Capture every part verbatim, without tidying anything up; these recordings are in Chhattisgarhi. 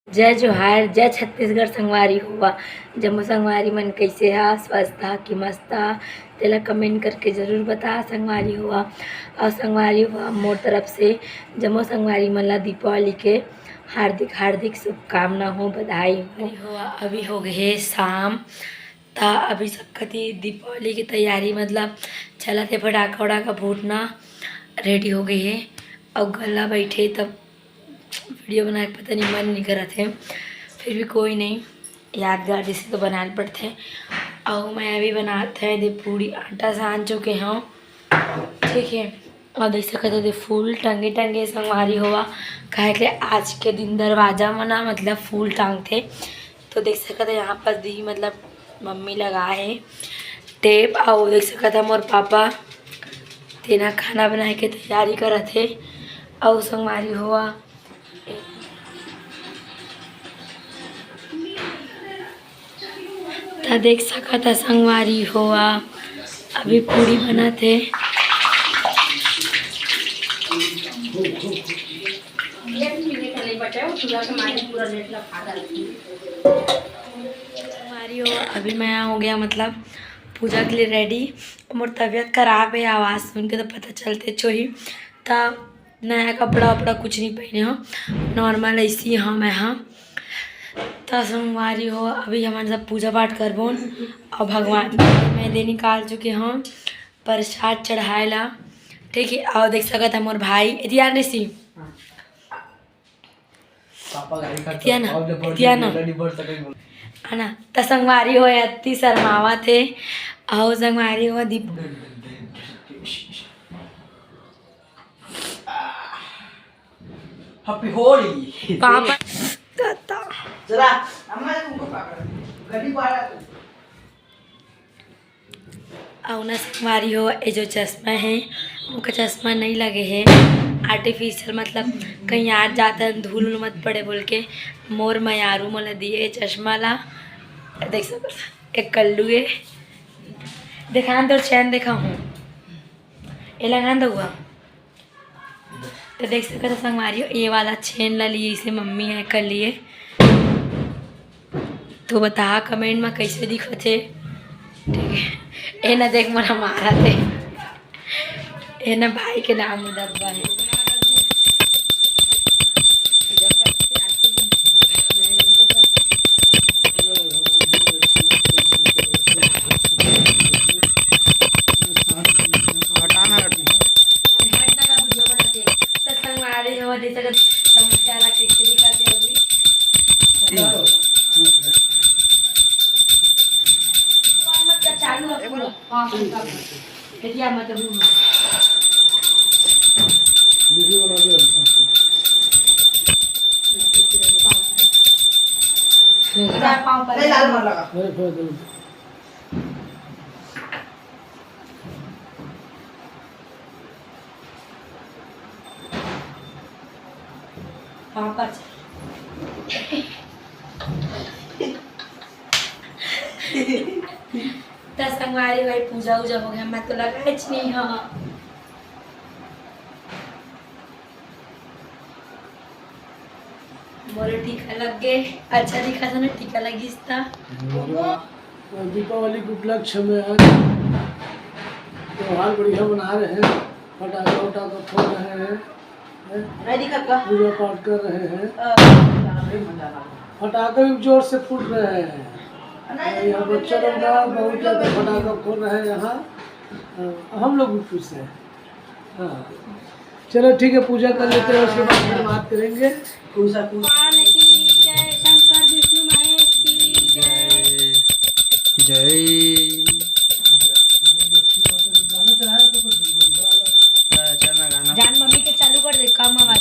जय जोहार, जय छत्तीसगढ़ संगवारी होवा। जम्मो संगवारी मन कइसे हा, स्वस्थ हा कि मस्त हा, तेला comment करके जरूर बता संगवारी होवा। अउ संगवारी होवा, मोर तरफ से जम्मो संगवारी मन ला दीपावली के हार्दिक हार्दिक शुभकामना हो, बधाई हो। होवा, अभी हो गए हे शाम, त अभी सब कति दीपावली के तैयारी मतलब चलत हे, फटाका वटाका फूटना ready हो गए हे। अउ गला बैठे तब video बनाए के पता नहीं मन नहीं करत हे, फिर भी कोई नहीं, यादगार जैसे तो बनाए ल पड़थे। अउ मैं अभी बनात हे दे पूड़ी, आटा सान चुके हूँ, ठीक है। अउ देख सकत हो दे फूल टंगे टंगे संगवारी होवा, काहे के आज के दिन दरवाजा म ना मतलब फूल टांगथे, तो देख सकत हो यहाँ पर दी मतलब मम्मी लगा हे tape। अउ देख सकत हो मोर पापा तेना खाना बनाए के तैयारी करत हे। अउ संगवारी होवा, त देख सकत ह संगवारी होवा, अभी पूड़ी बनत हे। संगवारी हो, अभी मैं हो गया मतलब पूजा के लिए ready। मोर तबीयत खराब है, आवाज़ सुन के तो पता चलते चोही। त नया कपड़ा वपड़ा कुछ नहीं पहने हो, normal ऐसी हाँ मैं हाँ। त संगवारी हो, अभी हमन सब पूजा पाठ करबोन अउ भगवान के मैं दे निकाल चुके हूँ प्रसाद चढ़ाए ला, ठीक है। अउ देख सकत है मोर भाई एतिया ऋषि, एतिया ना, एतिया ना। है ना, त संगवारी हो अति शर्मावत हे। अउ संगवारी हो दीप Happy Holi। पापा कहता। जरा अम्मा ने तुमको पापा गड्डी पाड़ा। अउ ना संगवारी हो, ये जो चश्मा है, ओकर चश्मा नहीं लगे है, artificial, मतलब कहीं आ जाता है, धूल उल मत पड़े बोल के मोर मयारू मोला दिए चश्मा ला। देख सकत एक कल्लू है, देखान तोर चैन देखा हूँ, ये लगान दउआ। तो देख सकत हो संगवारी हो, ये वाला चैन ला लिए इसे मम्मी है कर लिए। तो बता comment में कैसे दिखत हे, ठीक है। ए ना देख मोला मारत हे, ए ना भाई के नाम में दबा है। हटाना रखी। हटना का video बनाते। त संगवारी हो, देख सकत समोसा ला कैसे दिखाते अभी। तीन। मत कर, चालू रखो। हाँ, ठीक है। देखिए, मत हूँ। Video बना दो, ऐसा। पाँव पर। नहीं, लाल वाला। अरे, फिर दे। पापा। त संगवारी भाई पूजा उजा हो गया, मैं तो लगाए नहीं हाँ। मोर टीका लग गे, अच्छा दिखत हे ना, टीका लगिस त। दीपावली के उपलक्ष्य में आज त्योहार बढ़िया मना रहे हैं, फटाका उटाका फोड़ रहे हैं, हैं? पूजा पाठ कर रहे हैं। फटाके भी जोर से फूट रहे हैं। यहाँ बच्चे लोग ना बहुत ज्यादा फटाका फोड़ रहे हैं यहाँ। हम लोग भी खुश हैं। हाँ। चलो ठीक है, पूजा कर लेते हैं, उसके बाद फिर बात करेंगे। कौन सा, कौन सा? भगवान की जय, शंकर विष्णु महेश की जय। जय। जय लक्ष्मी माता का गाना चलाया तो कुछ नहीं बोल रहा। हाँ, चल ना गाना। जान मम्मी के चालू कर दे, कम आवाज।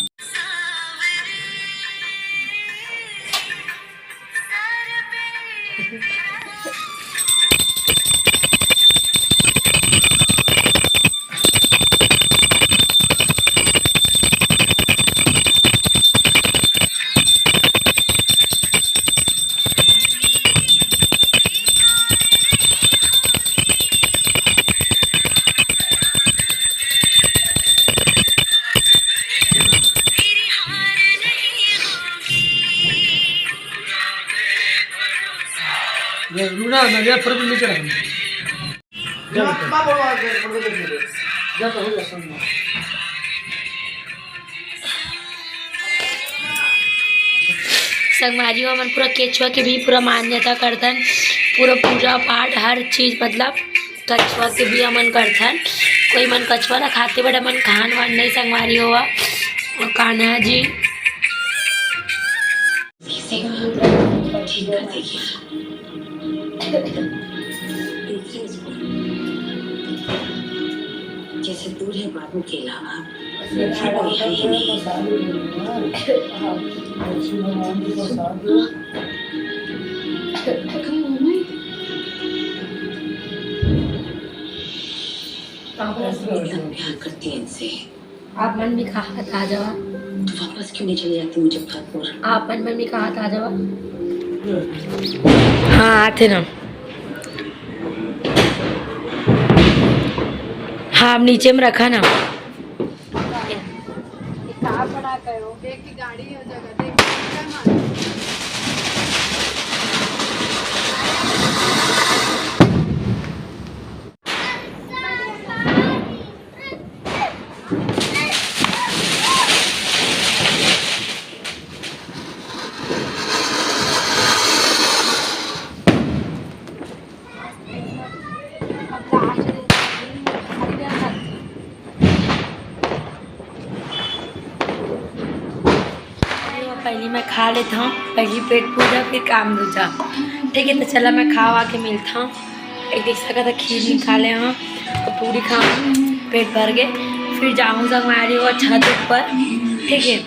रूना नरिया फरक नीचे रख। जा बेटा। जा तो हो गया, समझ। संगवारी हो, हमन पूरा केचुआ के भी पूरा मान्यता करथन, पूरा पूजा पाठ हर चीज, मतलब केचुआ के भी हमन करथन। कोई मन केचुआ ला खाथे, but हमन खान वान नहीं संगवारी हो। और कान्हा जी ठीक कर देगी। देखिए इसको, जैसे दूर है बाबू के अलावा कोई है ही नहीं। इतना प्यार करती है इनसे। आप मन भी कहा था जावा। तो वापस क्यों नहीं चली जाती मुजफ्फरपुर? आप मन, मन भी कहा था जावा। हाँ, आथे ना। हाँ, अब नीचे में रखा ना। पहली मैं खा लेता हूँ, पहली पेट पूजा, फिर काम दूजा। ठीक है, तो चला, मैं खा वा के मिलता हूँ। एक देख सकत ह, खीर निकाले हूँ, तो पूरी खा, पेट भर गए, फिर जाऊँ संगवारी हो छत ऊपर। ठीक है,